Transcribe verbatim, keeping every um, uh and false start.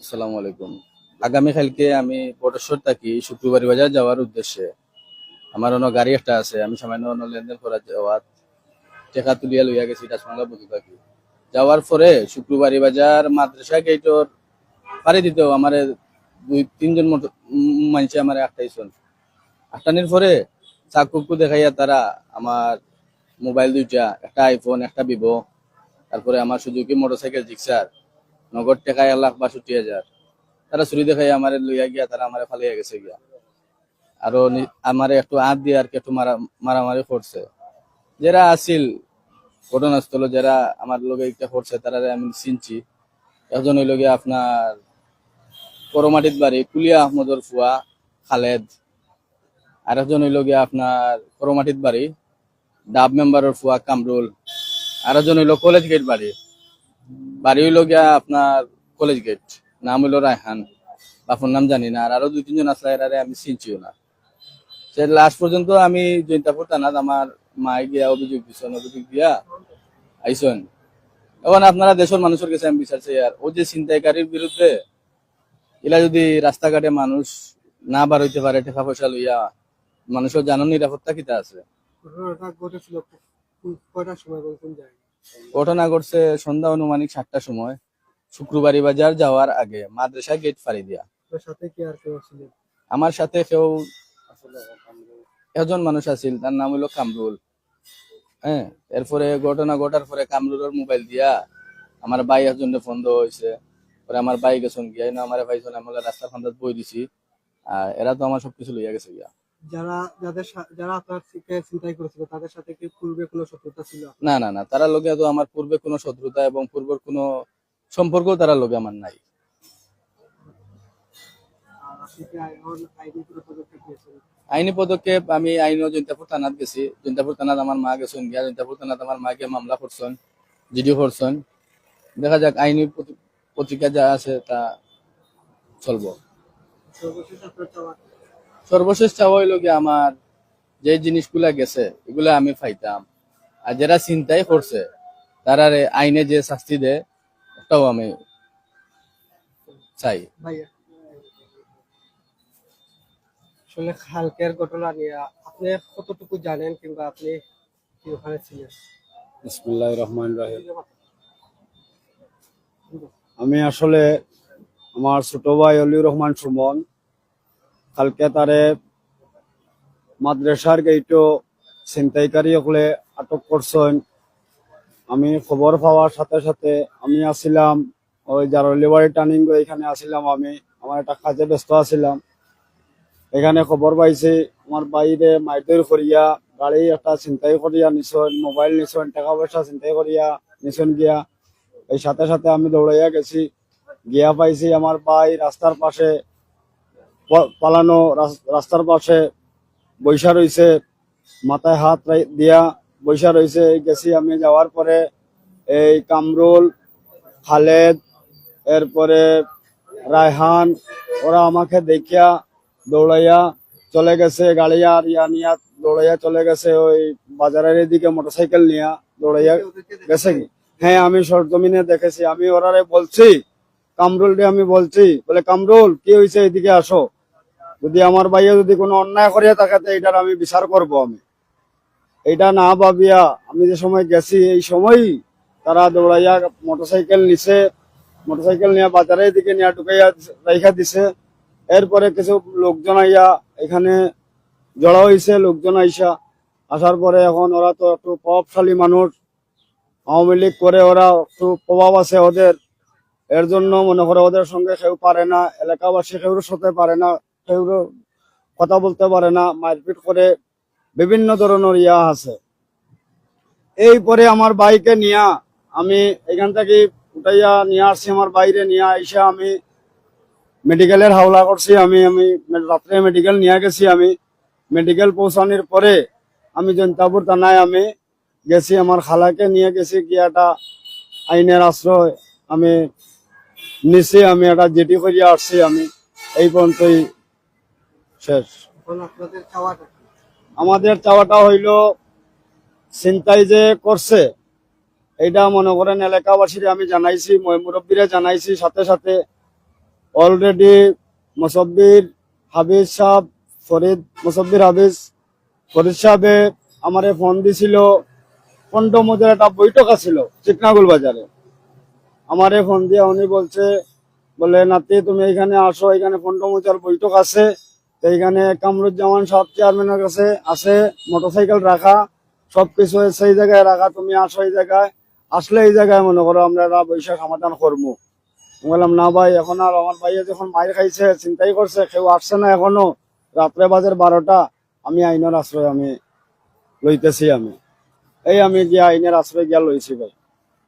আসসালামু আলাইকুম। আগামী কালকে আমি বটেশ্বর থাকি শুক্রবাড়ি বাজার যাওয়ার উদ্দেশ্যে। আমার অন্য গাড়ি একটা আছে, আমি সামান্য অন্য লেনদেন করা যাওয়াত টেকা তুলিয়া লইয়া গেছি, এটা বাংলা বন্ধু থাকি। যাওয়ার পরে শুক্রবাড়ি বাজার মাদ্রাসা গেটর পাড়ি দিতেও আমার দুই তিনজন মোট-, উম, মানষে আমার আটকাইছইন। আটকানির পরে চাকু উকু দেখাইয়া তারা আমার মোবাইল দুইটা, একটা আইফোন, একটা ভিভো, তারপরে আমার সুজুকি মোটরসাইকেল জিক্সার, নগদ টেকা এক লাখ বাষট্টি হাজার। তারা ছুরি দেখাইয়া আমারে লইয়া গিয়া তারা আমারে ফালাইয়া গেছে গিয়া। আরো নি-, আমারে একটু আত দিয়া আর কি একটু মারা-, মারামারি করছে। যারা আছিল ঘটনাস্থলে, যারা আমার লগে ইটা করছে, তারারে আমি চিনছি। একজন অইল গিয়া আপনার করমাটিত বাড়ি, কুলিয়া আহমদর ফুয়া খালেদ। আরেকজন অইল গিয়া আপনার করমাটিত বাড়ি, ডাব মেম্বারর ফুয়া কামরুল। আরেকজন অইল কলেজ গেট বাড়ি, বাড়ি অইল গিয়া আপনার কলেজ গেট, নাম অইল রায়হান, বাপর নাম জানি না। আর আরো দুই তিনজন আসলা, এরারে আমি চিনছিও না। সে লাস্ট পর্যন্ত আমি জৈন্তাপুর থানাত আমার মায়ে গিয়া অভিযোগ দিছইন, অভিযোগ দিয়া আইছইন। এখন আপনারা দেশর মানুষর গেছে আমি বিচার চাই, আর ওই যে ছিনতাইকারীর বিরুদ্ধে ইলা যদি রাস্তাঘাটে মানুষ না বার হইতে পারে, টাকা পয়সা লইয়া মানুষর জানর নিরাপত্তা কিতা আছে? ঘটনাটা ঘটেছিল কো-, কোন, কয়টার সময় এবং কোন জায়গায়? ঘটনা ঘটছে সন্ধ্যা আনুমানিক সাতটার সময়, শুক্রবাড়ি বাজার যাওয়ার আগে মাদ্রাসা গেট ফাড়ি দিয়া। আপনার সাথে কি আর কেউ ছিলেন? আমার সাথে কেউ, একজন মানুষ আছিল, তার নাম হইল কামরুল। হ্যাঁ, এরপরে ঘটনা ঘটার পরে কামরুলর মোবাইল দিয়া আমার ভাই একজনরে ফোন দেওয়া হয়েছে। পরে আমার ভাই গেছইন গিয়া, না আমারে পাইছইন, আমি বলে রাস্তার কান্দাত বই দিছি। আর এরা তো আমার সবকিছু লইয়া গেছে গিয়া। যারা, যাদের সা-, যারা আপনার থেকে ছিনতাই করেছিল, তাদের সাথে কি পূর্বে কোনো শত্রুতা ছিল? না, না, না, তারা লগে তো আমার পূর্বে কোনো শত্রুতা এবং পূর্বের কোনো সম্পর্ক তারা লগে আমার নাই। আর আপনি কি আই-, এখন আইনি কোনো পদক্ষেপ নিয়েছেন? আইনি পদক্ষেপ, আমি আইনও জৈন্তাপুর থানাত গেছি। জৈন্তাপুর থানাত আমার মা গেছইন গিয়া, জৈন্তাপুর থানাত আমার মা গিয়া মামলা করছইন, জিডিও করছইন। দেখা যাক, আইনি প্রতি-, প্রতিক্রিয়া যা আছে তা চলবো। সর্বশেষ আপনার চাওয়া? সর্বশেষ চাওয়া হইল গিয়া আমার যে জিনিসগুলা গেছে, এগুলা আমি পাইতাম। আর যারা ছিনতাই করছে, তারারে আইনে যে শাস্তি দেয়, ওটাও আমি চাই। ভাইয়া, আসলে কালকের ঘটনা নিয়ে আপনি কতটুকু জানেন কিংবা আপনি কি ওখানে ছিলেন? বিসমিল্লাহির রহমানির রহিম। আমি আসলে আমার ছোট ভাই অলিউর রহমান সুমন, কালকে তারে মাদ্রাসার গেইটো ছিনতাইকারী হকলে আটক করছইন। আমি খবর পাওয়ার সাথে সাথে আমি আছিলাম ওই জারলিবাড়ি টার্নিং এখানে আছিলাম আমি, আমার একটা কাজে ব্যস্ত আছিলাম। এখানে খবর পাইছি আমার ভাইরে মারধর করিয়া গাড়ি একটা ছিনতাই করিয়া নিছইন, মোবাইল নিছইন, টাকা পয়সা ছিনতাই করিয়া নিছইন গিয়া। এই সাথে সাথে আমি দৌড়াইয়া গেছি, গিয়া পাইছি আমার ভাই রাস্তার পাশে পা-, পালানো রাস-, রাস্তার পাশে বইসা রইছে, মাথায় হাত রাই-, দিয়া বইসা রইছে। গেছি আমি, যাওয়ার পরে এই কামরুল, খালেদ, এরপরে রায়হান, ওরা আমাকে দেখিয়া দৌড়াইয়া চলে গেছে, গাড়ি আর ইয়া নিয়া দৌড়াইয়া চলে গেছে ওই বাজারের এদিকে মোটরসাইকেল নিয়া দৌড়াইয়া গেছে কি। হ্যাঁ, আমি সরজমিনে দেখেছি, আমি ওরারে বলছি, কামরুলরে আমি বলছি, বলে, "কামরুল, কি হইছে? এদিকে আসো। যদি আমার ভাইয়ে যদি কোনো অন্যায় করিয়া থাকে, তো এটার আমি বিচার করব আমি।" এটা না ভাবিয়া আমি যে সময় গেছি, এই সময়ই তারা দৌড়াইয়া মোটরসাইকেল নিছে, মোটরসাইকেল নিয়ে বাজারের দিকে নিয়ে ঢুকাইয়া রাইখা দিছে। এরপরে কিছু লোকজন আইয়া এখানে জড়ো হইছে, লোকজন আইসা, আসার পরে এখন ওরা তো একটু প্রভাবশালী মানুষ, আওয়ামী লীগ করে, ওরা একটু প্রভাব আছে ওদের, এর জন্য মনে করে ওদের সঙ্গে কেউ পারে না, এলাকাবাসী কেউর সাথে পারে না, কেউর কথা বলতে পারে না, মারপিট করে, বিভিন্ন ধরনের ইয়া আছে। এই পরে আমার ভাইকে নিয়া আমি এখান থেকে উঠাইয়া নিয়ে আসছি, আমার ভাইরে নিয়ে আইসা আমি মেডিকেলের হাওলা করছি। আমি, আমি রাত্রে মেডিকেল নিয়ে গেছি। আমি মেডিকেল পৌঁছানোর পরে আমি জৈন্তাপুর থানায় আমি গেছি, আমার খালাকে নিয়ে গেছি, গিয়া একটা আইনের আশ্রয় আমি নিছি, আমি একটা জিডি করিয়া আসছি। আমি এই পর্যন্তই শেষ। এখন আপনাদের চাওয়াটা কি? আমাদের চাওয়াটা হইল, ছিনতাই যে করছে, এইটা মনে করেন এলাকাবাসীরে আমি জানাইছি, ময়-, মুরব্বীরে জানাইছি, সাথে সাথে অলরেডি মুসব্বির হাফিজ সাহেব, ফরিদ, মুসব্বির হাফিজ ফরিদ সাহেবে আমারে ফোন দিছিল। পনেরো মজার একটা বৈঠক আছিল চিকনাগুল বাজারে। আমারে ফোন দিয়া উনি বলছে, বলে, "নাতি, তুমি এখানে আসো, এখানে পনেরো মজার বৈঠক আছে।" তো এখানে কামরুজ্জামান সাহেব চেয়ারম্যানের কাছে আছে, মোটরসাইকেল রাখা, সবকিছু সেই জায়গায় রাখা, তুমি আসো এই জায়গায়। আসলে এই জায়গায়, মনে করো, আমরা বৈশাখ সমাধান করবো। আমি বললাম, "না ভাই, এখন আর আমার ভাইয়ে যখন মাইর খাইছে, চিন্তাই করছে, কেউ আসছে না এখনো, রাত্রে বাজের বারোটা, আমি আইনের আশ্রয় আমি লইতেছি আমি।" এই আমি গিয়া আইনের আশ্রয় গিয়া লইছি ভাই।